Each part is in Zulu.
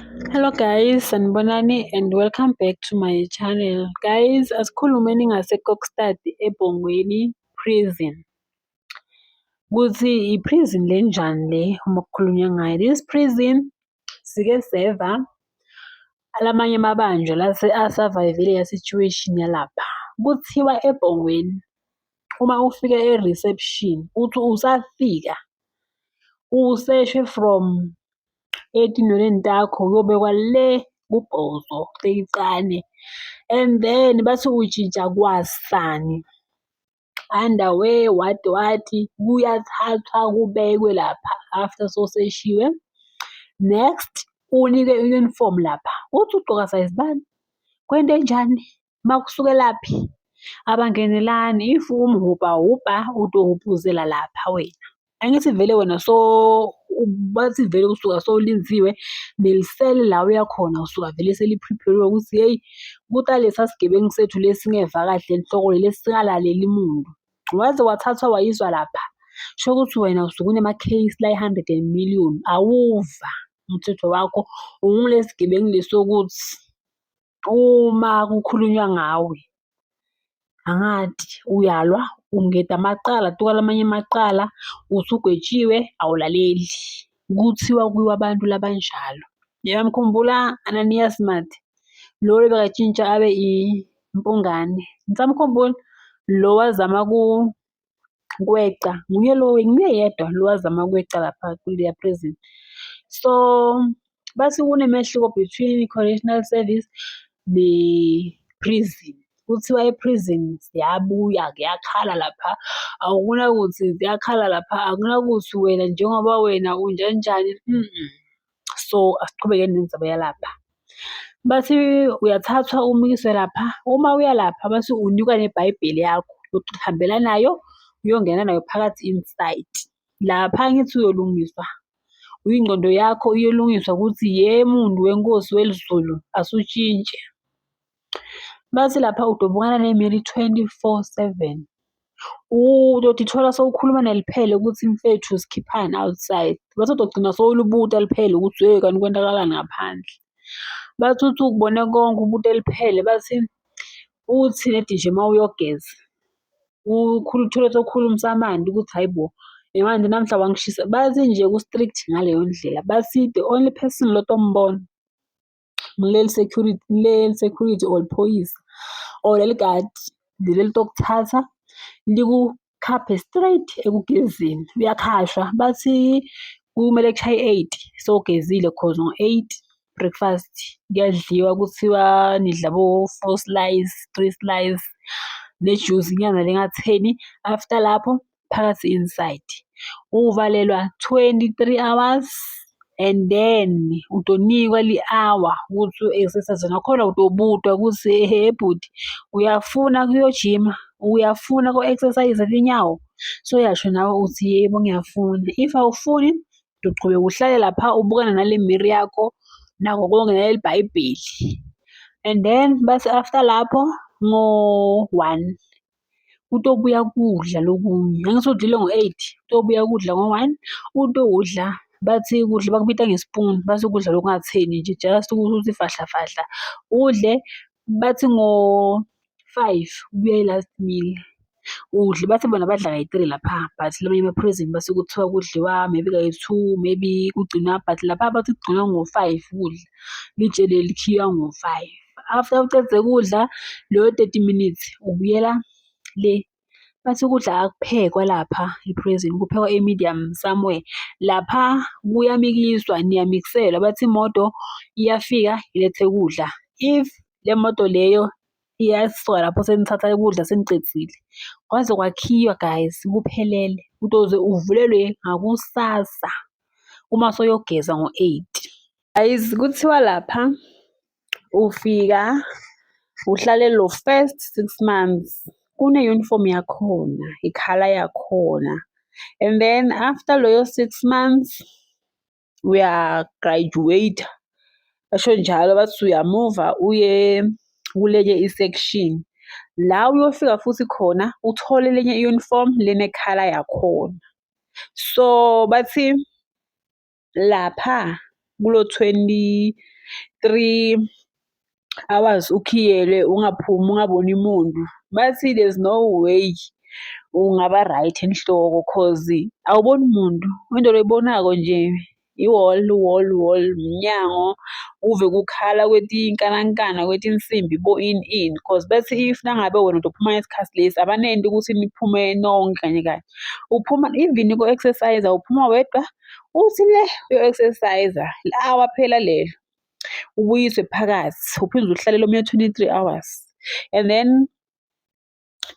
Hello guys, sanibonani and welcome back to my channel. Guys, asikhulumeni ngase-Kokstad eBhongweni Prison. Kuthi i-prison lenjani le uma kukhulunywa ngayo. This prison sike seva lamanye amabanjwa lase a-survive-ile leya situation yalapha. Kuthiwa eBhongweni uma ufika e-reception uthi usafika useshwe from etinweleni takho uyobekwa le kubhozo tekicane and then bathi utshintsha kwasani underwear, what what, kuyathathwa kubekwe lapha after sowuseshiwe. Next, unikwe i-uniform lapha, uthi ugqoka size bani, kwentenjani, makusukelaphi, abangenelani. If umhubhahubha utohubhuzela lapha wena. Angithi vele wena so bathi vele usuka sowulinziwe nelisele la uyakhona usuka vele seli-prepare-iwe ukuthi hheyi kutalesa sigebengu sethu lesi singeva kahle enhloko lesi singalaleli muntu. Waze wathathwa wayiswa lapha, sho ukuthi wena usuke unema-case la yi-hundred and million, awuva umthetho wakho ungulesi gebengu lesi sokuthi uma kukhulunywa ngawe angati uyalwa ungeda amacala tuka lamanye amacala usugwetshiwe awulaleli. Kuthiwa kuyiwa abantu labanjalo. Niyamkhumbula Ananias Mathe lo ebekatshintsha abe impungane, nisamkhumbula? Lo wazama kweca, nguye lo nguye yedwa lo wazama kweca lapha kuleya prison. So bathi kunemehluko between i-correctional service ne-prison. Kuthiwa e-prison ziyabuya kuyakhala lapha, akunakuthi ziyakhala lapha, akunakuthi wena njengoba wena unjanjani . So asiqhubekeni nendzaba yalapha. Bathi uyathathwa umikiswe lapha, uma uya lapha bathi unikwa neBhayibheli yakho yokuthi uhambela nayo uyongena nayo phakathi inside. Lapha angithi uyolungiswa, ingqondo yakho iyolungiswa ukuthi ye muntu wenkosi welizulu asutshintshe. Bathi lapha udobukana ney'meli 24/7. Uyotithola sewukhuluma neliphele ukuthi mfethu sikhiphani outside. Bathi uzogcina sewulibuta liphele ukuthi hey kanti kwenzakalani ngaphandle. Bathi uthi ukubone konke ubuta liphele bathi uthi nedi nje mawuyogeza uthole sewukhulumisa amanti ukuthi hayi bo manje namhla wangishisa. Bathi nje ku-strict ngaleyo ndlela. Bathi the only person lotombona nguleli security, leli security or liphoyisa or leli gadi leli elitokuthatha likukhaphe straight ekugezeni. Uyakhashwa bathi kumele kushaye 8 sewugezile cause ngo-8 breakfast kuyadliwa kuthiwa nidla bo-four slice, three slice nejuice inyama lengatheni. After lapho phakathi inside uvalelwa 23 hours and then utonikwa li-hour ukuthi u-exercise nakhona utobutwa ukuthi ehhe bhuti uyafuna kuyojima, uyafuna ku-exercise tinyawo. So uyasho nawe uthi yebo ngiyafuna. If awufuni uzochubeka uhlale lapha ubukane nale mirror yakho nako konke naleli Bhayibheli. And then bathi after lapho ngo-one kutobuya kudla lokunye. Angithi udlile ngo-8 kutobuya kudla ngo-one utokudla bathi ukudla bakubita ngesipuni bathi ukudla lokungatheni nje just ukuthi uthi fahla fahla udle. Bathi ngo-5 kubuya i-last meal udle. Bathi bona badla kayi-three lapha but lamanye ama-prison basuke kuthiwa kudliwa maybe kayi-two maybe kugcinwa but lapha bathi kugcinwa ngo-5 ukudla, litshe leli likhiywa ngo-5. After ucedze kudla leyo 30 minutes ubuyela le. Bathi ukudla akuphekwa lapha e-prison kuphekwa e-medium somewhere. Lapha kuyamikiswa niyamikiselwa bathi imoto iyafika ilethe ukudla. If le moto leyo iyasuka lapho senithatha ukudla senicedzile, kwaze kwakhiywa guys kuphelele utoze uvulelwe ngakusasa uma sewuyogeza ngo-8. Guys kuthiwa lapha ufika uhlale lo first 6 months kune-uniform yakhona, i-colour yakhona and then after loyo 6 months uya-graduate-a basho njalo bathi uyamuva uye kulenye i-section. La uyofika futhi khona uthole lenye i-uniform lene-colour yakhona. So bathi lapha kulo 3 hours ukhiyelwe ungaphumi ungaboni muntu. Bathi there's no way ungaba right enhloko cause awuboni muntu, into loyibonako nje i-wall, wall, wall, mnyango, uve kukhala kwetinkanankana kwetinsimbi bo ini ini. Cause bethi if nangabe wena utophuma ngesikhatsi lesi abanenti ukuthi niphume nonke kanye kanye. Uphuma even ko-exercise-a uphuma wedwa, uthi le uyo-exercise-a, li-hour phela lelo, ubuyiswe phakathi uphinde uhlale lomunye 23 hours. And then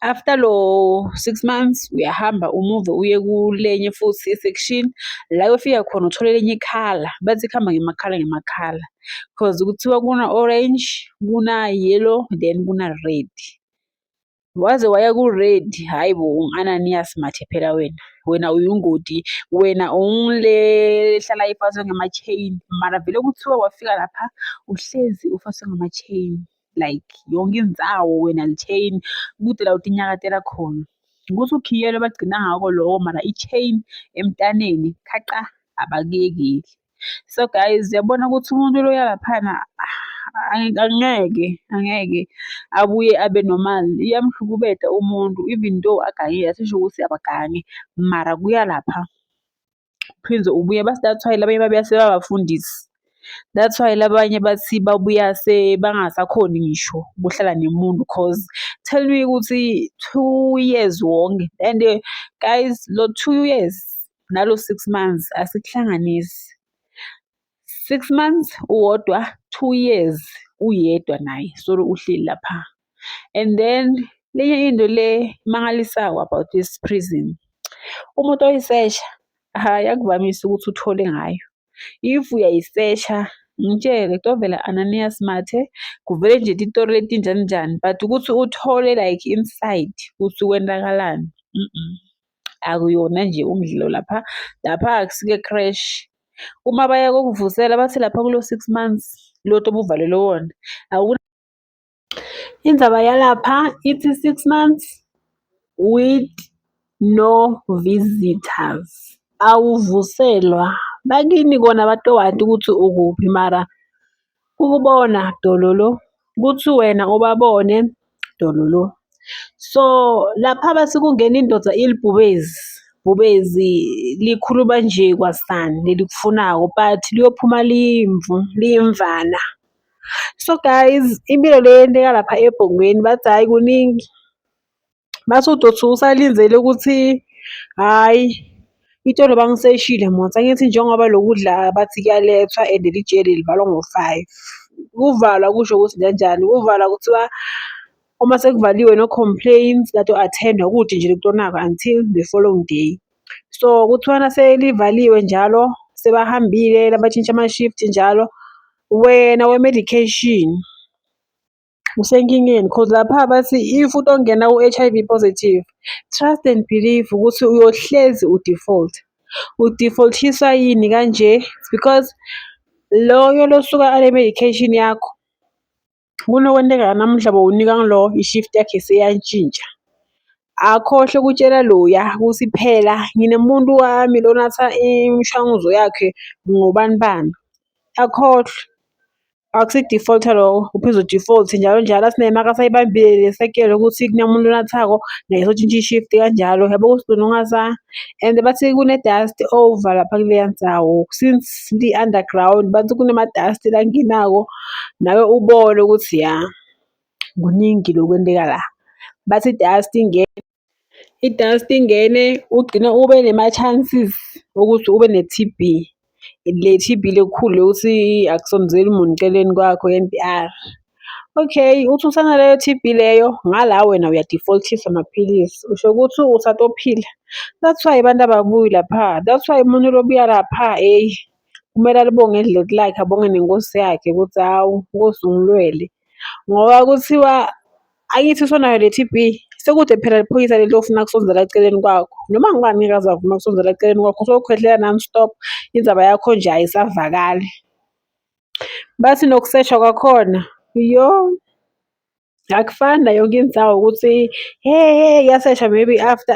after lo 6 months uyahamba umuve uye kulenye futhi i-section, la uyofika khona uthole lenye i-colour, bathi kuhamba ngema-colour ngema-colour. Cause kuthiwa kuna-orange, kuna-yellow then kuna-red. Waze waya ku-red, hhayi bo ungu-Ananias Mathe phela wena, wena uyingoti, wena ungule ehlala ifaswe ngama-chain. Mara vele kuthiwa wafika lapha uhlezi ufaswe ngama-chain, like yonke indzawo wena li-chain, kute la utinyakatela khona. Ukuthi ukhiyelwe bagcina ngako loko mara i-chain emntaneni khaca abakuyekeli. So guys, uyabona ukuthi umuntu loya laphana angeke, angeke abuye abe normal. Iyamhlukubeta umuntu even though agangile, asisho ukuthi abagangi mara kuya lapha uphindze ubuye basi that's why labanye babuya sebabafundisi. That's why labanye bathi babuya sebangasakhoni ngisho ukuhlala nemuntu cause tell me ukuthi 2 years wonke and guys lo 2 years nalo 6 months asikuhlanganisi. 6 months uwodwa, 2 years uyedwa naye solo uhleli lapha. And then lenye into le emangalisako about this prison, umuntu oyisesha hhayi akuvamisi ukuthi uthole ngayo. If uyayisesha ngitshele kutovela Ananias Mathe, kuvele nje titori letinjani njani but ukuthi uthole like inside ukuthi kwenzakalani akuyona nje umdlalo lapha, lapha akusike creche. Uma baya kokuvusela bathi lapha kulo 6 months lo tobe uvalelwe wona Indzaba yalapha ithi 6 months with no visitors. Awuvuselwa, bakini kona batowati ukuthi ukuphi mara ukubona dololo, kuthi wena ubabone dololo. So lapha bathi kungena indoda ilibhubezi, bhubezi likhuluma nje kwasani lelikufunako but liyophuma liyimvu, liyimvana. So guys, impilo le eyenteka lapha eBhongweni bathi hhayi kuningi. Bathi udothi usalindzele ukuthi hhayi itolo bangiseshile mos, angithi njengoba lokudla bathi kuyalethwa and lijele livalwa ngo-five. Ukuvalwa kusho ukuthi kanjani, ukuvalwa kuthiwa uma sekuvaliwe no complaints kade u-attend-wa kude nje lokutonakwa until the following day. So kuthiwa naselivaliwe njalo sebahambile batshintsha ama-shift njalo, wena we-medication usenkingeni cause lapha bathi if utongena ku-H_I_V positive, trust and believe ukuthi uyohlezi u-default. U-default-iswa yini kanje? It's because loyo losuka ale medication yakho, kunokwenteka namuhla bowunika ngilo i-shift yakhe seyantshintsha. Akhohlwe ukutshela loya ukuthi phela nginemuntu wami lonatha imishanguzo yakhe ngobani bani, akhohlwe. Akusi-default-a loko, uphinde u-default-e njalo njalo athi naye makasayibambile le sekelo ukuthi kunomuntu onathako naye sewutshintsha i-shift kanjalo. Yabo ukuthi ugcina and bathi kune-dust over lapha kuleya ndzawo since li-underground bathi kunema-dust langenako nawe ubone ukuthi ya kuningi lokwenteka la. Bathi i-dust ingene, i-dust ingene ugcine ube nema-chances okuthi ube ne-T_B. Le T_B lekhulu yokuthi akusondzeli muntu eceleni kwakho N_P_R. Okay, uthi usanaleyo T_B leyo, ngala wena uya-default-iswa amaphilisi, usho ukuthi usatophila. That's why abantu ababuyi lapha, that's why umuntu lobuya lapha hheyi kumele alibonge idloti lakhe abonge nenkosi yakhe ukuthi hawu Nkosi ungilwele. Ngoba kuthiwa angithi usunayo le T_B, sekude phela lephoyisa leli ofuna kusondzela eceleni kwakho. Noma ngubani ngeke aze avume ukusondela eceleni kwakho, usokhwehlela non-stop, indzaba yakho nje ayisavakali. Bathi nokusesha kwakhona, yo akufani nayo yonke indzawo ukuthi he he kuyaseshwa maybe after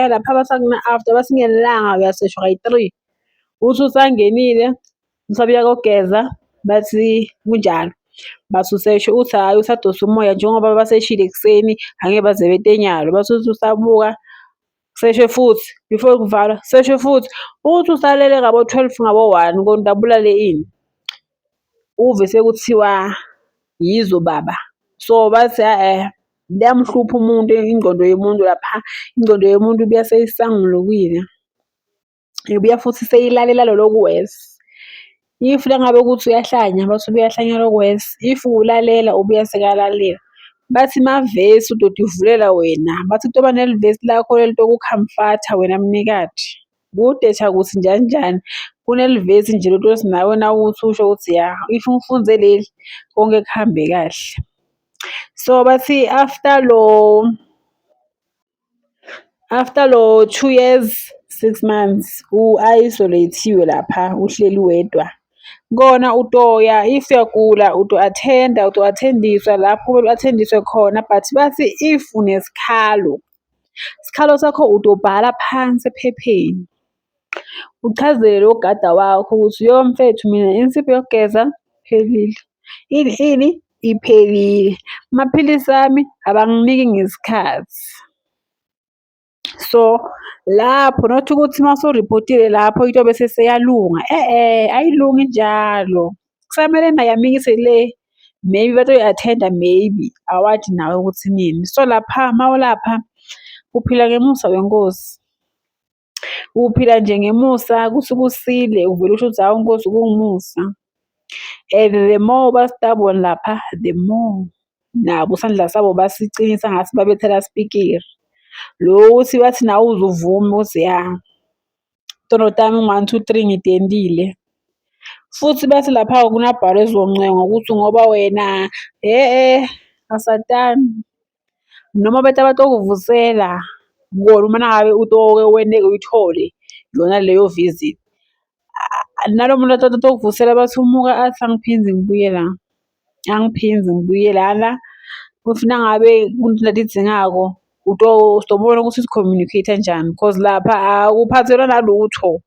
lapha bathi akuna-after bathi ngelanga uyaseshwa kayi-three. Uthi usangenile, usabuya kogeza, Bathi kunjalo. Bathi useshe, uthi hhayi usadonsa umoya njengoba baseshile ekuseni, angeke baze bete nyalo. Bathi uthi usabuka, kuseshwe futhi, before kuvalwa kuseshwe futhi. Uthi usalele ngabo-12 ngabo-1 konti abulale ini. Uve sekuthiwa yizo baba. So bathi hhe-eh liyamhlupha umuntu ingqondo yomuntu lapha, ingqondo yomuntu ibuya seyisangulukile. Ibuya futhi seyilalela lolo oku-worse. If ngabe kuthi uyahlanya, bathi ubuye ahlanye loku-worse. If ulalela ubuya sekalalela. Bathi mavesi utotivulela wena, bathi kutoba nelivesi lakho elitokukhamfatha wena mnikati. Kude thakuthi njani njani, kunelivesi nje lotothi nawe nawuthi usho ukuthi ya, if ngifunze leli, konke kuhambe kahle. So bathi after lo, after lo 2 years, 6 months, u-isolate-iwe lapha uhleli wedwa. Kona utoya if uyagula uto-attend-a, uto-attend-iswa lapho kumele u-attend-iswe khona but bathi if unesikhalo, isikhalo sakho utobhala phansi ephepheni. Uchazele lo gada wakho ukuthi yo mfethu mina insipho yokugeza iphelile, ini ini iphelile, amaphilisi ami abanginiki ngesikhathi. So, lapho not ukuthi uma usuripotile lapho into bese seyalunga, e-e ayilungi injalo. Kusamele naye amikise le, maybe batoyi-attend-a maybe, awathi nawe ukuthi nini. So lapha mawulapha uphila ngemusa wenkosi. Uphila nje ngemusa kusuke usile uvele usho ukuthi hawu Nkosi kungumusa. And the more ba-stubborn lapha, the more nabo isandla sabo basicinisa ngathi babethela sipikiri. Lo ukuthi bathi nawe uze uvume ukuthi ya, tono tami u-one, two, three ngitentile. Futhi bathi lapha kunabhalwa ezoncengwa ukuthi ngoba wena hhe-eh asatani. Noma bethi abatokuvusela kona uma nangabe utoke wenteke uyithole yona leyo visit. Nalo muntu otokuvusela bathi umuka athi angiphindi ngibuye la, angiphindi ngibuye lana. Futhi nangabe kunaletidzingako utobona ukuthi si-communicate-a kanjani cause lapha akuphathelwa nalutho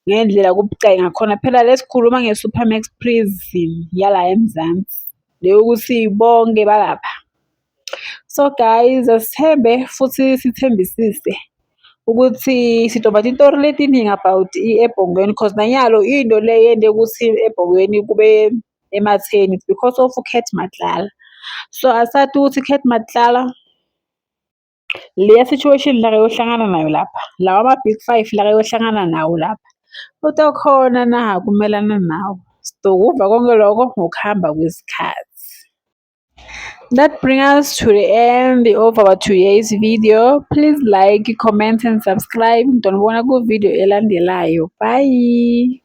ngendlela kubucayi ngakhona. Phela le sikhuluma nge-Supermax prison yala eMzansi, le yokuthi bonke balapha. So guys, asithembe futhi sithembisise ukuthi sitoba titori letiningi about i-eBhongweni cause nanyalo into le yente ukuthi eBhongweni kube ematheni it's because of uCat Matlala. So asazi ukuthi Cat Matlala leya situation la ayohlangana nayo lapha, lawa ama-big five la ayohlangana nawo lapha, utokhona na ukumelana nawo. Sitokuva konke lokho ngokuhamba kwesikhathi. That brings us to the end of our today's video. Please like, comment and subscribe. Ngizonibona ku-video elandelayo. Bye.